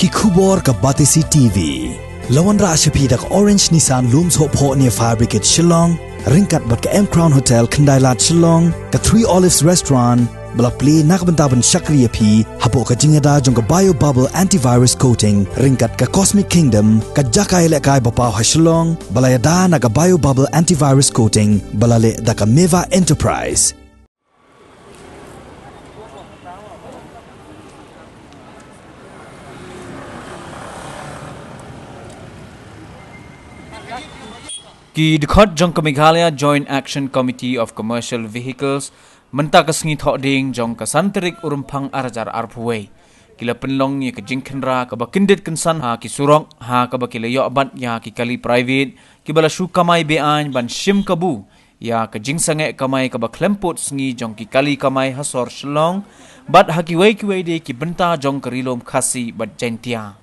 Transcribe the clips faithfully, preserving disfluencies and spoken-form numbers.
Ki khubor ka Batesi T V. La wanrah sha phi da ka Orange Nissan Lum Sohphoh near Fire Brigade Shillong, ryngkat bad ka M Crown Hotel Khyndailad Shillong, ka Three Olives Restaurant, ba la plie na ka bynta ban shakri ïa phi hapoh ka jingïada jong ka Bio Bubble Antivirus Coating, ryngkat ka Cosmic Kingdom, ka jaka ïalehkai ba paw ha Shillong, ba la ïada na ka Bio Bubble Antivirus Coating, ba la leh da ka Meva Enterprise. Ki dkhot jong ka Meghalaya Joint Action Committee of Commercial Vehicles, mynta ka sngi Thohdieng jong ka san tarik u Rymphang ar hajar arphew wei, ki la pynlong ïa ka jingkhynra kaba kyndit kynsan ha ki surok, ha kaba ki la ïoh bat ïa ki kali private kiba la shu kamai be-aiñ ban shim kabu ïa ka jingsangeh kamai kaba khlem pud sngi jong ki kali kamai ha sor Shillong bad ha kiwei kiwei de ki bynta jong ka Ri Lum Khasi bad Jaintia.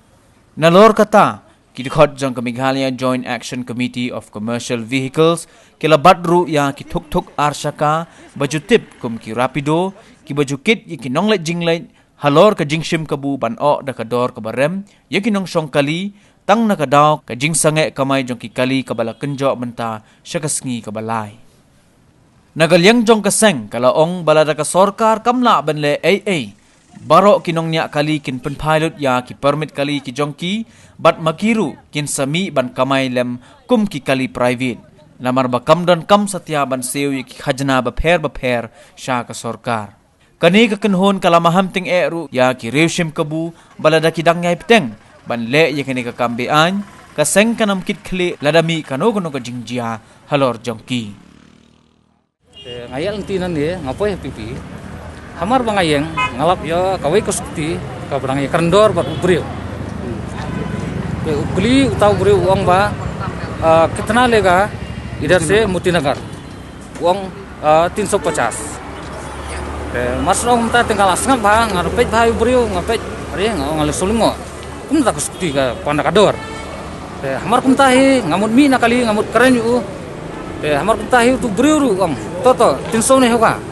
Nalor kata, ki dkhot jong ka Meghalaya Joint Action Committee of Commercial Vehicles ki la bat ruh ïa ki thuk thuk ar shaka ba ju tip kum ki Rapido, kiba ju kit ïa ki nongleit jingleit halor ka jingshim kabu ban ong da ka dor kaba rem ïa ki nongshong kali, tang na ka daw ka jingsangeh kamai jong ki kali kaba la kynjoh mynta sha ka sngi kaba lai. Na ka liang jong ka seng ka la ong ba lada ka sorkar kam lah ban leh ei ei, baroh ki nongñiah kali kin pynphai lut ïa ki permit kali ki jong ki, bad ma ki ruh kin sa mih ban kamai lem kum ki kali private. Namar ba kam don kam satia ban siew ïa ki khajna bapher bapher sha ka sorkar. Kane ka kynhun ka la maham tyngeh ruh ïa ki riew shim kabu ba lada ki dang ïai bteng ban leh ïa kane ka kam be-aiñ, ka seng kan ym kit khlieh lada mih kano kano ka jingjia halor jong ki. Te nga ïaid lynti nangne, nga poi ha P P. Hamar ba nga ïeng, nga lap ïa kawei ka skuti kaba dang ïakren dor bad u briew. Te u kylli uta u briew u ong ba, "Ah, kitna lega idhar se Motinagar?" U ong, "Ah, teen so pachas." Te mar shu ong mynta te nga la sngap bha, nga peit bha ïa u briew, nga peit, "Are, nga ong ale shu lyngngoh. Kumta ka skuti ka panda ka dor." Te hamar kumta hi nga mut mih na kali, nga mut kren ïa u. Te hamar kumta hi utu u briew ruh u ong, "To, to, teen so ne hoga."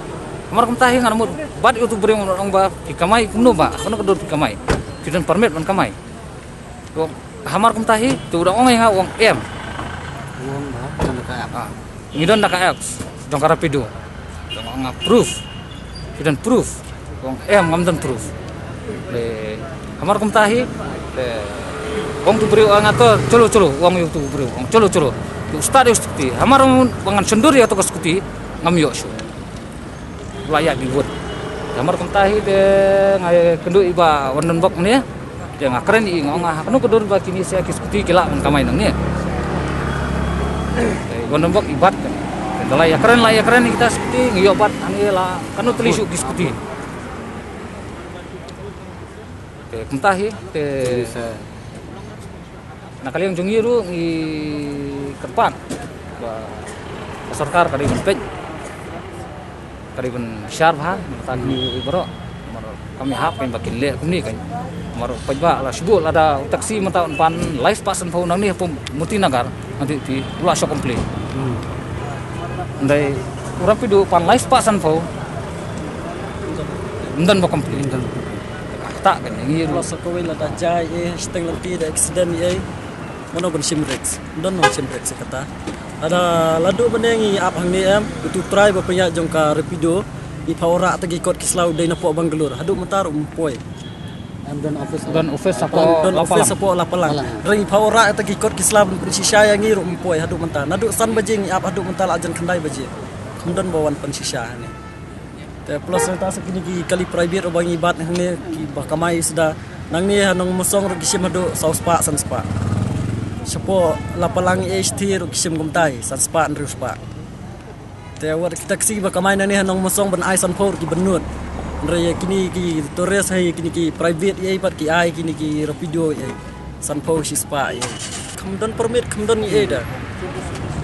Hamar kumta hi nga mut bat ïa utu u briew, nga ong ba, "Phi kamai kumno ba, kano ka dor phi kamai? Phi don permit ban kamai?" Te hamar kumta hi te u dang ong ïa nga, u ong, "Em." U ong ba, "Don da ka app." Ah. "Ngi don da ka apps jong ka Rapido." Te nga ong, "Proof. Phi don proof?" U ong, "Em, ngam don proof." Te hamar kumta hi te u ong utu u briew ïa nga, "To, chalo, chalo." U ong ïa utu u briew, u ong, "Chalo, chalo." Te u start ïa u skuti. Hamar ba ngan shon dur ïa kato ka skuti, ngam ïoh shuh. U la ïaid beit. Te hamar kumta hi te nga ïakynduh ïa i Bah Wandonbok ne. Te nga kren ïa i, nga ong, "Ha kano ka dur ba kine sha ki skuti ki lah ban kamai nangne?" Te i Wandonbok i bat kan. Te la ïakren, la ïakren ïa kita skuti, ngi ïoh bat hangne la kano tylli shuh ki skuti. Te kumta hi te Na ka liang jong ngi ruh ngi kyrpad ba ka sorkar ka dei ban peit, ka dei ban bishar bha na ka bynta kine baroh. Namar kam hap kein ba kin leh kumne kein. Namar paidbah la shu buh lada u taxi mynta un pan lai spah sanphew nangne hapoh Motinagar, nanti ti u la shah complain. Hynrei u Rapido pan lai spah sanphew, ym don ba complain. Kata kein ngi ruh. Plus kawei lada jia ei, shiteng lynti da accident ei. Mano ban shim risk? Don ban shim risk kata. Lada la duh mynne ngi ap hangne em, utu u trai ba pynïaid jong ka Rapido, ngi phaw rah ta ki kot ki sla u dei na poh Bangalore, haduh mynta ruh um poi. Em don office. Don office hapoh Lapalang. Don office hapoh Lapalang. Hynrei ngi phaw rah ta ki kot ki sla ban pynshisha ïa ngi ruh um poi haduh mynta. Naduh san baje ngi ap haduh mynta la jan khyndai baje. Ym don ba wan pynshisha hangne. Te plus mynta sa kine ki kali private ruh ba ngi bat hangne kiba kamai suda. Nangne ha Nongmosong ruh ki shim haduh saw spah san spah. Shapoh Lapalang A H T ruh ki shim kumtai san spah hynriew spah. Te wat ki taxi ba kamai nangne ha Nongmosong ban ai sanphew ruh ki bynnud. Hynrei ïa kine ki tourist ha ïa kine ki private ei pat ki ai kine ki Rapido ei. Sanphew shi spah ei. Kam don permit, kam don ei da.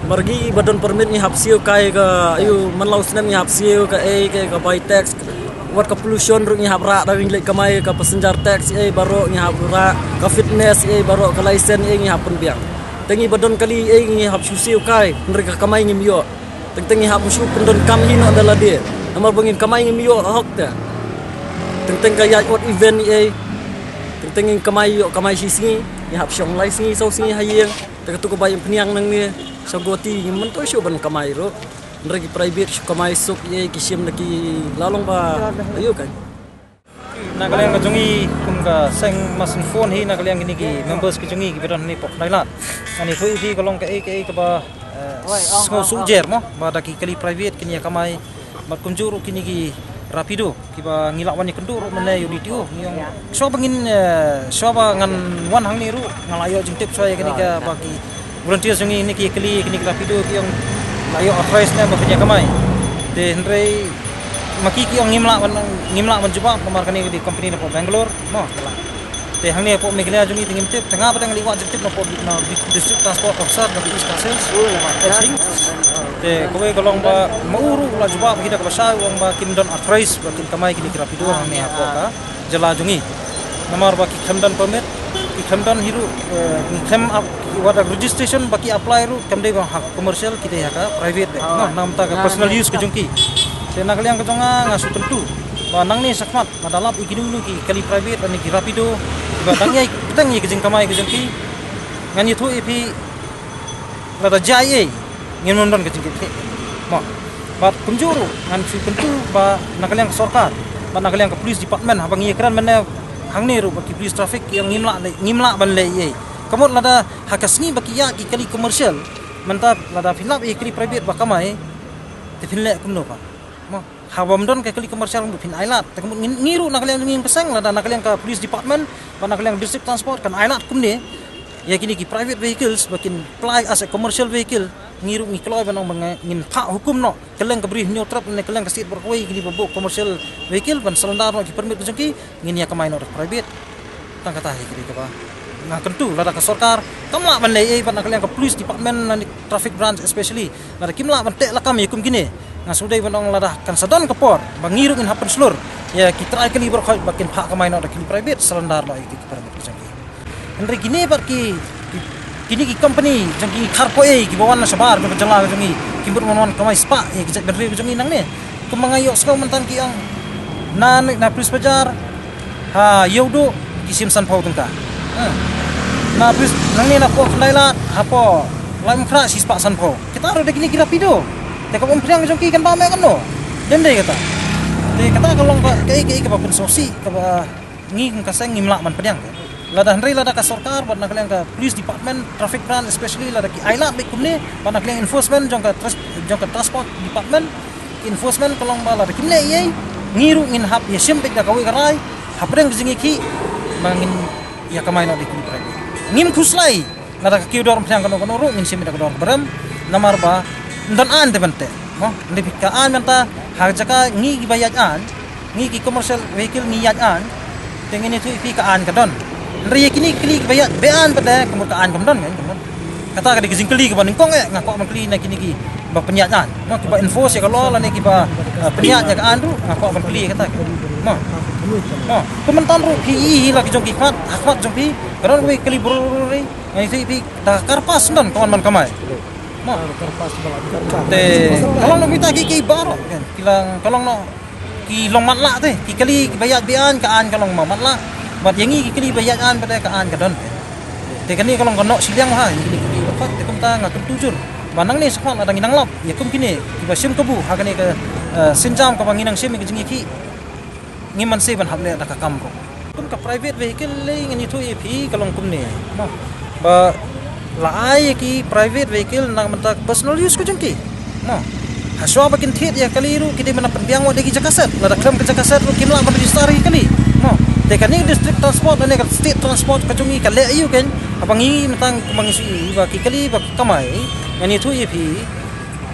Mar ngi ba don permit ngi hap siew kai ka, ayu, man la u snem ngi hap siew ka ei, ka, ka bai tax. Wat ka pollution ruh ngi hap rah da ngi leit kamai, ka passenger tax ei baroh ngi hap rah, ka fitness ei baroh, ka license ei ngi hap pynbiang. Te ngi ba don kali ei ngi hap shu siew kai, hynrei ka kamai ngim ïoh. Teng teng ngi hap shu pyndonkam hi noh da lade. Namar ba ngim kamai ngim ïoh hok te. Teng teng ka ïaid odd even ei. Teng teng ngi kamai ïoh kamai shi sngi, ngi hap shong lai sngi saw sngi ha ïing. Te katu kaba ïeng pynïang nangne sha Guwahati, ngim myntoi shuh ban kamai ruh. Hynrei ki private shu kamai suk ïa ki shim da ki la long ba aïu kan. Na ka liang ka jong ngi kum ka seng Masan Phone hi, na ka liang kine ki members ka jong ngi kiba don hangne hapoh Khyndailad, ngan ïathuh ïa phi ka long kaei kaei kaba, eh, sngew suk jer mo ba da ki kali private kin ïa kamai. Bad kumjuh ruh kine ki Rapido kiba ngi lah wan ïakynduh ruh mynne ïa u D T O, ngi ong shuwa ba ngin, eh, shuwa ba ngan wan hangne ruh nga la ïoh jingtip shuwa ïa kane kaba ki volunteers jong ngi ne ki kali kine ki Rapido ki ong la ïoh authorize ne ba pynïaid kamai. Te hynrei ma ki ki ong ngim lah ban, ngim lah ban jubab namar kane ka dei company na pdeng Bangalore mo. Te hangne hapoh Meghalaya jong ngi te ngim tip, te nga pat te nga la ïoh jingtip na pdeng na District Transport Officer na East Khasi Hills. Te kawei ka long ba ma u ruh la jubab hi da kaba shai, u ong ba kim don authorize ba kin kamai kine ki Rapido hangne hapoh ka jylla jong ngi. Namar ba ki khlem don permit, ki khlem don hi ruh, eh, ki khlem ap-, wat la registration ba ki apply ruh kam dei ba ha commercial, ki dei ha ka private beit. Namar ka personal use ka jong ki. Te na ka liang ka jong nga nga shu kyntu ba nangne shakhmat lada lap ïa kino kino ki kali private lane ki Rapido ba dang ïai pynbeit ïa ka jingkamai ka jong ki, ngan ïathuh ïa phi lada jia ei ei ngin ym don ka jingkitkhlieh mo. Bad kumjuh ruh ngan shu kyntu ba na ka liang ka sorkar bad na ka liang ka police department, haba ngi ïakren mynne hangne ruh ba ki police traffic ki ong ngim lah leh, ngim lah ban leh ei ei. Ka mut lada ha ka sngi ba ki ïa ki kali commercial, mynta lada phi lap ïa ki kali private ba kamai, te phin leh kumno pat mo? Haba ym don ka kali commercial ruh phin ailad. Te ka mut ngi, ngi ruh na ka liang ngi ïeng bseng lada na ka liang ka police department bad na ka liang district transport kan ailad kumne ïa kine ki private vehicles ba kin plie as a commercial vehicle. Ngi ruh ngi kloi ban ong ba ngin phah hukum noh kylleng ka Bri Hynñiewtrep ne kylleng ka state baroh kawei, kine ba buh commercial vehicle ban surrender noh ki permit ka jong ki, ngin ïa kamai noh da private. Tang kata hi ka dei kaba nga kyntu, lada ka sorkar kam lah ban leh ei ei bad na ka liang ka police department lane traffic branch especially, lada kim lah ban teh lakam ïa kum kine, nga shu dei ban ong lada kan sa don ka por ba ngi ruh ngin hap pynshlur ïa ki trai kali baroh khoit ba kin phah kamai noh da kali private, surrender noh ïa ki permit ka jong ki. Hynrei kine pat ki, ki, kine ki company jong ki ngi khar ko ei kiba wan na shabar jong ka jylla ka jong ngi, ki mut wan wan kamai spah ïa ki jaitbynriew ka jong ngi nangne. Kumba nga ïohsngew mynta ki ong na, na Police Bazar ha Ïewduh ki shim sanphew tyngka. Ha. Na Police nangne na poh Khyndailad hapoh Laitumkhrah shi spah sanphew. Kita ruh da kine ki Rapido. Te kaba ym pdiang jong ki kan bam eh kano? Dei dei kata. Te kata ka long ka, kaei kaei kaba pynsngewsih kaba ngi kum ka seng ngim lah ban pdiang. Lada hynrei lada ka sorkar bad na ka liang ka police department, traffic branch especially, lada ki ailad beit kumne bad na ka liang enforcement jong ka tras-, jong ka transport department, enforcement ka long ba lada kim leh ei ei, ngi ruh ngin hap ïa shim beit da kawei ka rai hapdeng ka jingïakhih ba ngin ïa kamai noh da ki private. Ngim khuslai lada ka kiew dor ym pdiang kano kano ruh, ngin shim da ka dor ka barem, namar ba ym don aiñ te ban teh mo. Hynrei ka aiñ mynta ha ka jaka ngi kiba ïaid aiñ, ngi ki commercial vehicle ngi ïaid aiñ, te ngin ïathuh ïa phi ka aiñ ka don. Hynrei ïa kine ki kali kiba ïaid be aiñ pat te ka mut ka aiñ kam don, kam don. Kata ka dei ka jingkylli kaba nyngkong eh nga kwah ban kylli na kine kiba pynïaid aiñ mo, kiba enforce ïa ka law lane kiba, eh, pynïaid ïa ka aiñ ruh nga kwah ban kylli ïa kata mo. Mo, kumta ruh phi i hi la ki jong ki khmat, ha khmat jong phi ka don kawei ka kali briew, ngan ïathuh ïa phi, da ka karpas don ka wan ban kamai. Mo. Te ka long na kita ki, ki baroh kan, ki long, ka long na ki long matlah te, ki kali kiba ïaid be aiñ, ka aiñ ka long ma matlah. Bad ïa ngi ki kali ba ïaid aiñ pat te ka aiñ ka don. Te kane ka long ka noh shiliang ha ïa ngi ki kali ba pat. Te kumta nga kyntu jur ba nangne shakhmat lada ngi nang lap ïa kum kine kiba shim kabu ha kane ka, eh, sienjam kaba ngi nang shim ïa ka jingïakhih, ngim banse ban hap leh da ka kam ruh. Kum ka private vehicle lei ngan ïathuh ïa phi ka long kumne mo, ba la ai ïa ki private vehicle na ka bynta ka personal use ka jong ki mo. Hashwa ba kin thied ïa ka kali ruh ki dei ban pynbiang wat da ki jaka set, lada khlem ka jaka set ruh kim lah ban register ïa ka kali mo. Te kane ka district transport lane ka state transport ka jong ngi ka leh aïu kan? Haba ngi mynta kumba ngi shu i ba ki kali ba ki kamai, ngan ïathuh ïa phi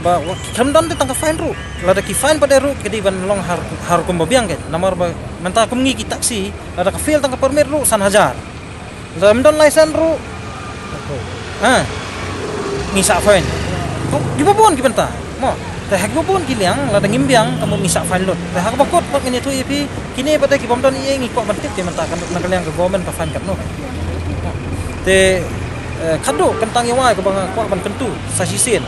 ba wat khlem don te tang ka fine ruh. Lada ki fine pat te ruh ki dei ban long ha, ha rukom ba biang kan. Namar ba mynta kum ngi ki taxi, lada ka fail tang ka permit ruh san hajar. Lada ym don license ruh, ha, ngi sah fine. Kiba bun ki bynta mo. Te ha kiba bun ki liang lada ngim biang ka mut ngi sah fine lut. Te ha kaba kut pat ngan ïathuh ïa phi, kine pat te ki bym don ei ei ngi kwah ban tip te mynta ka, na ka liang ka government ka fine katno. Te, eh, khadduh kyntang ïa wai kaba nga kwah ban kyntu sa shisien.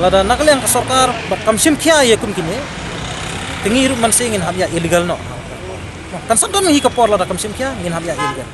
Lada na ka liang ka sorkar bad kam shim khia ïa kum kine, te ngi ruh mynta ngin hap ïaid illegal noh. Kan sa don hi ka por lada kam shim khia ngin hap ïaid illegal.